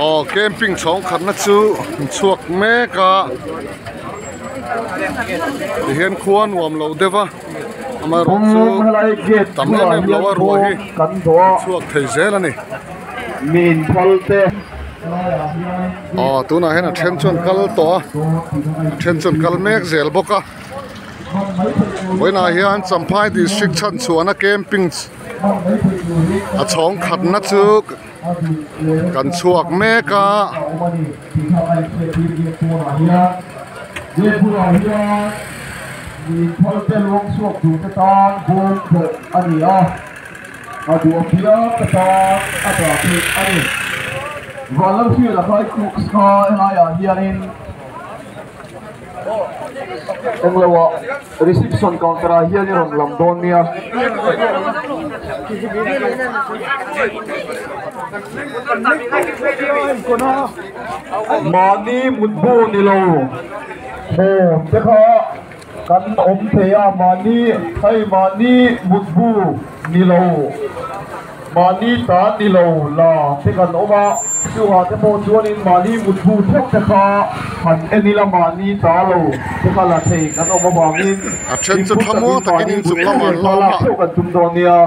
Aw camping chhawng khatna chu an chhuak mek a tihian khua nuam lo deuh a amaherawhchu tam em em lo a ruah hi an chhuak thei zel a ni. Aw tunah hian a then chu an kal tawh a a then chu an kal mek zel bawk a. Vawiinah hian Champhai district chhanchhuahna camping a chhawng khatna chu kan chhuak mek a. Englo ah reception counter ah hian i rawn lam dawn nia. Mahni mutbu ni lo haw te kha kan awm thei a mahni hei mahni mutbu ni lo mahni ta ni lo la te kan awm a. Chungah te pawh chuanin mahni mutbu theuh te kha han en ila mahni ta lo te kha la thei kan awm avangin A then chu input thlamuang takin takin mahni inchung mutbu lamah an ngei la kha awm lak a. theuh kan tum dawn nia.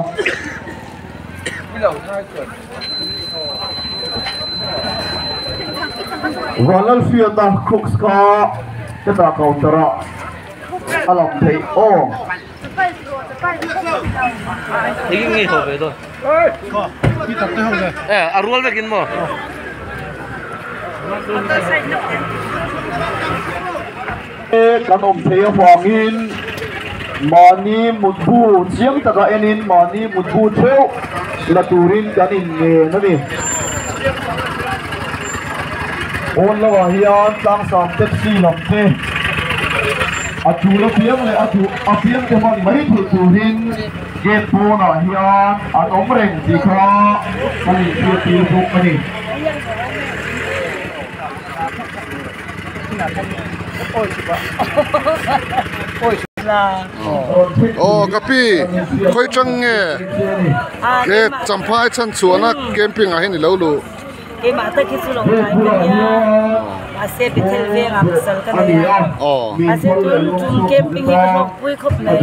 Vanlalfiata Crooks kha hetah counter ah a lang theih aw. Kan awm thei avangin mahni mutbu chiang taka enin mahni mutbu theuh la turin kan inngen a ni. Pawn lamah hian tlangsam taxi lam te a tul apiang leh a duh apiang te hman mai theih turin gate pawnah hian an awm reng tih kha kan inhriat tir bawk a ni. Aw ka pi khawi tang nge gate champhai chhanchhuahna camping ah hian i lo luh. Keimah tak hi chu lo ngai ka nia mahse Bethel vengah pasal ka nei a mahse tun tum camping hi ka hlawkpui khawp mai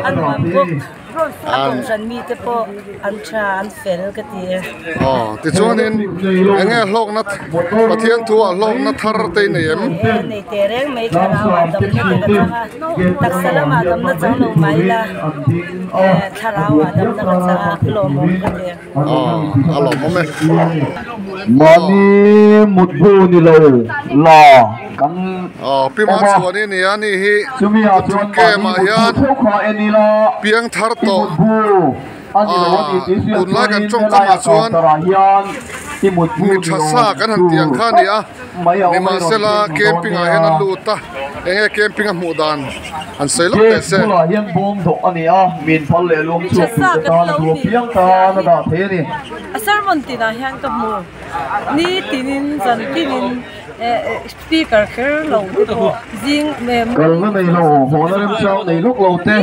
a nuam bawk a kohhran mite pawh an tha an fel ka ti e. Aw tichuanin eng nge hlawkna Pathian thu ah hlawkna thar te i nei em? E nei teh reng mai thlarau ah damna te ka chang a taksa lamah damna chang lo mah ila thlarau ah damna ka chang a lawmawm ka ti e. a lawmawm e. Mahni mutbu ni lo la kan Pi awm a. Machhuani ni a ni hi Chumi ah chuan Kem mahni ah mutbu hian theuh kha en ila piang thar i tawh mutbu a ni lo a ni tih hriat tunlai kan chuanin tawngkam helai ah chuan counter ah hian i mutbu mi ni tha awm sa kan han tih ang tur kha a ni a mai a awm a i rawn nimahsela keng dawn camping ah nia. hian a lut a eng nge camping a hmuh dan an sawi lawk teh Gate se. bulah hian bawm dawh a ni a, min phal leh luang chhuak tur te tan a duh apiang tan a dah thei a ni. A sermon tinah hian ka hmu ni tinin zan tinin speaker kher lo te pawh zing Kalna nei lo, hawhna remchang nei lawk lo te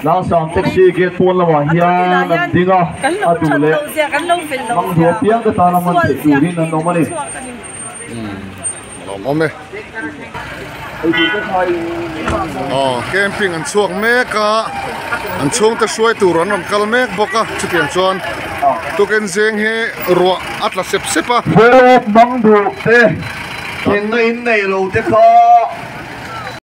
Langsam taxi gate pawn lamah hian an ding a, a duh leh hmang duh apiang te tan a man theih turin an awm a ni. Lawmawm e. Aw camping an chhuak mek a an chhungte hruai tur an rawn kal mek bawk a chutiang chuan tukin zing hi ruah a tla sep sep a. Vawk mang duh te thenna in nei lo te kha.